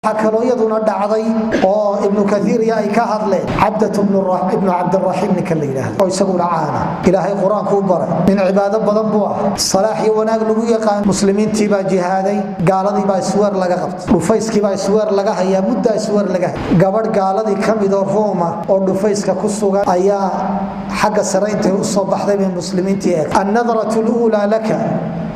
Waxaa kaloo iyaduna dhacday oo Ibnu Kaiir iyo ay ka hadleen Cabdat ibnu Cabdiraxiim ninka la yidhaahdo, oo isaguna caana Ilaahay Qur-aanku u baray, nin cibaado badan buu ah, salaax iyo wanaag lagu yaqaan. Muslimiintii baa jihaaday, gaaladii baa isweer laga qabtay, dhufayskii baa isweer laga hayaa, muddaa isweer laga haya. Gabadh gaaladii ka midoo Ruuma oo dhufayska ku sugan ayaa xagga sare intay u soo baxday bay muslimiintii eeg. Annadratu luulaa laka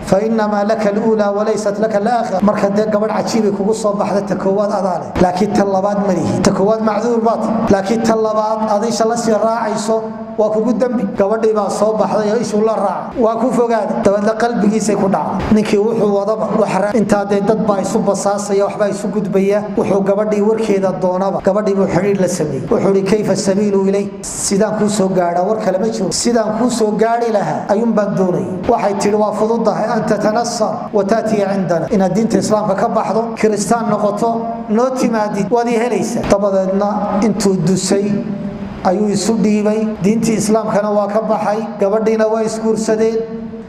fainamaa laka luulaa walaysat laka alaakhira. Marka dee gabadh cajiibay kugu soo baxda, ta koowaad adaa leh, laakiin ta labaad ma lihi. Ta koowaad macduur baad, laakiin ta labaad adisha la sii raacayso waa kugu dembi. Gabadhii baa soo baxday oo ishuu la raacay, waa ku fogaaday, dabeedna qalbigiisay ku dhacday. Ninkii wuxuu wadaba intaa dee dad baa isu basaasaya, waxbaa isu gudbaya. Wuxuu gabadhii warkeeda doonaba, gabadhii buu xidhiir la sameeyey. Wuxuu ihi: "Kayfa sabiilu ilay?" Sidaan kuu soo gaadhaa? War kale ma jiro, sidaan kuu soo gaari lahaa ayuun baan doonayay. Waxay tidhi: "Waa fududahay, an tatanasar wa taatiya cindana, inaad diinta Islaamka ka baxdo, kiristaan noqoto, noo timaadid, waad ii helaysaa." Dabadeedna intuu dusay ayuu isu dhiibay, diintii Islaamkana waa ka baxay, gabadhiina waa isguursadeen.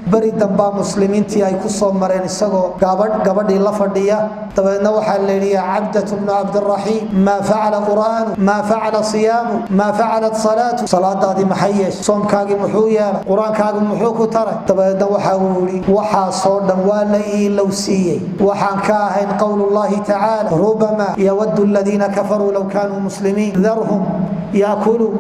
Beri dambaa muslimiintii ay ku soo mareen isagoo gabadhii la fadhiya. Dabeedna waxaa la yidhi: "Yaa Cabdat bnu Cabdiraxiim, maa facala qur'aanu, maa facala siyaamu, maa facalat salaatu? Salaadaadii maxay yeeshay? Soomkaagii muxuu yeelay? Qur-aankaagi muxuu ku taray?" Dabeedna waxa uu yidhi: "Waxaasoo dhan waa la iilow siiyey, waxaan ka ahayn qowl Llahi tacaala: rubama yawadu aladiina kafaruu low kaanuu muslimiin, darhum yaakuluu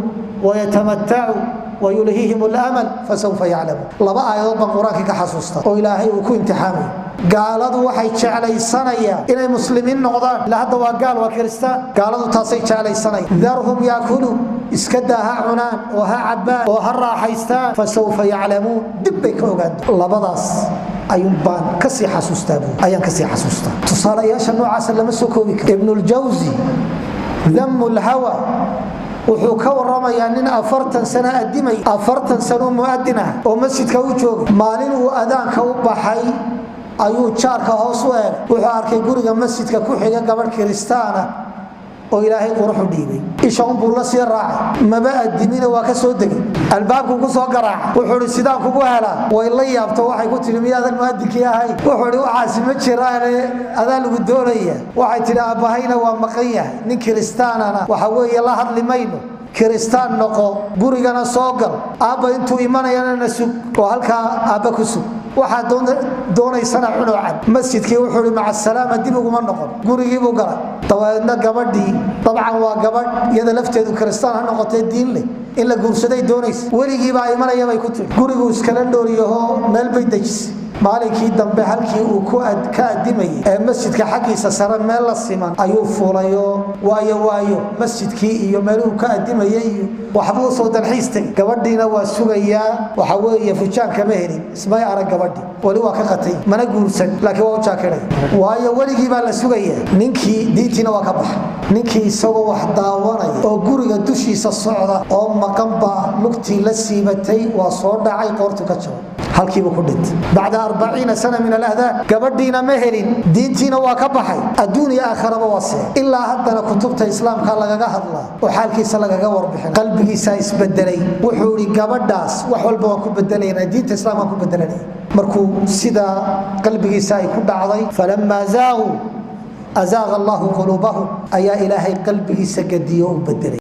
wayatamatacuu wayulhihim lmal fasawfa yaclamuun." Laba aayadood baan Qur-aankii ka xasuusta oo Ilaahay uu ku imtixaamay. Gaaladu waxay jeclaysanayaan inay muslimiin noqdaan. Ila hadda waa gaal, waa kiristaan. Gaaladu taasay jeclaysanayaan. Darhum yaakuluu, iska daa, ha cunaan oo ha cabbaan oo ha raaxaystaan, fasawfa yaclamuun, dib bay ka ogaan. Labadaas ayuun baan kasii xasuustaa buu, ayaan kasii xasuustaa. Tusaalayaasha noocaasa lama soo koobi karo. Ibnuljawsi Damu Lhawa wuxuu ka waramayaa nin 40 sano adimay, 40 sano muadin ah oo masjidka u joogay. Maalin uu adaanka u baxay ayuu jaarka hoos u eegay. Wuxuu arkay guriga masjidka ku xiga gabadh kiristaana oo Ilaahay quruxu dhiibay. Isha unbuu la sii raacay, maba adimina, waa ka soo degay, albaabkuu ku soo garaacay. Wuxuu ihi: "Sidaan kugu helaa?" Way la yaabto, waxay ku tihi: "Miyaadan muadinkii ahayn?" Wuxuu ihi: "Waxaasi ma jiraane, adaa lagu doonaya." Waxay tihi: "Aabbahayna waa maqan yahay, nin kiristaanana waxa weeye la hadli mayno. Kiristaan noqo, gurigana soo gal, aabba intuu imanayana na sug oo halkaa aabba ku sug, waxaa doonaysana cunoo cab." Masjidkii wuxuu i maca salaama, dib uguma noqon, gurigiibuu galay. Dabadeedna gabadhii, dabcan waa gabadh iyada lafteedu kiristaan ha noqotee diin leh, in la guursaday doonaysa. Weligiibaa imanaya bay ku tiri. Guriguu iskala noolyaho, meel bay dejisay. Maalinkii dambe halkii uu ka adimayay ee masjidka xaggiisa sare meel la siman ayuu fuulayo. Waayo waayo, masjidkii iyo meeluhu ka adimayay iyo waxbuu usoo dalxiis tegay. Gabadhiina waa sugayaa, waxa weeye fujaan kama helin, ismay arag gabadhii, weli waa ka qatay, mana guursan, laakiin waa u jaakiray, waayo weligii baa la sugayaa. Ninkii diintiina waa ka baxa. Ninkii isagoo wax daawanaya oo guriga dushiisa socda oo maqan baa lugtii la siibatay, waa soo dhacay, qoortu ka jabay, halkiibuu ku dhintay bacda 40 sana min aladaan. Gabadhiina ma helin, diintiina waa ka baxay, adduun iyo aakharaba waa see. Ilaa haddana kutubta Islaamka lagaga hadlaa oo xaalkiisa lagaga warbixin. Qalbigiisaa isbedelay. Wuxuu ihi: "Gabadhaas wax walba waan ku bedelayna, diinta Islaamkaan ku bedelanaya." Markuu sidaa qalbigiisa ay ku dhacday, falamaa zaaquu azaaqa Allahu quluubahum, ayaa Ilaahay qalbigiisa gadiyo u bedelay.